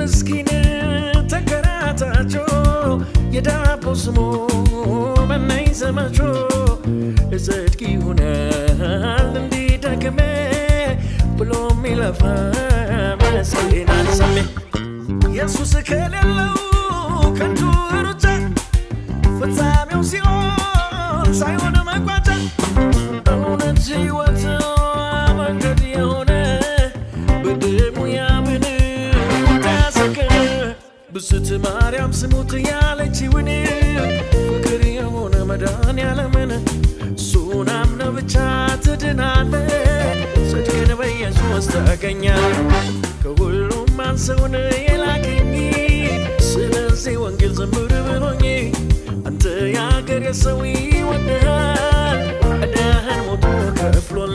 ምስኪን ተንከራታቾ የዳቦ ስሙ መናኝ ዘመቾ ጽድቅ ይሆናል እንዲደክሜ ብሎ የሚለፋ መስኪን አልሰሜ። ኢየሱስ ከሌለው ከንቱ ሩጫ፣ ፍጻሜው ሲሆን ሳይሆን መቋጫ። እውነት፣ ሕይወት፣ መንገድ የሆነ በደሙ ያምን ተሰቀለ። ብስት ማርያም ስሙት ያለችውን ፍቅር የሆነ መድኃኔዓለምን እሱን አምነህ ብቻ ትድናለህ፣ ጽድቅን በኢየሱስ ታገኛለህ። ከሁሉም አንሰውን የላከኝ ስለዚህ ወንጌል ዘምር ብሎኝ፣ አንተ የአገሬ ሰው ይወድሃል፣ ዕዳህን ሞቶ ከፍሎልሃል።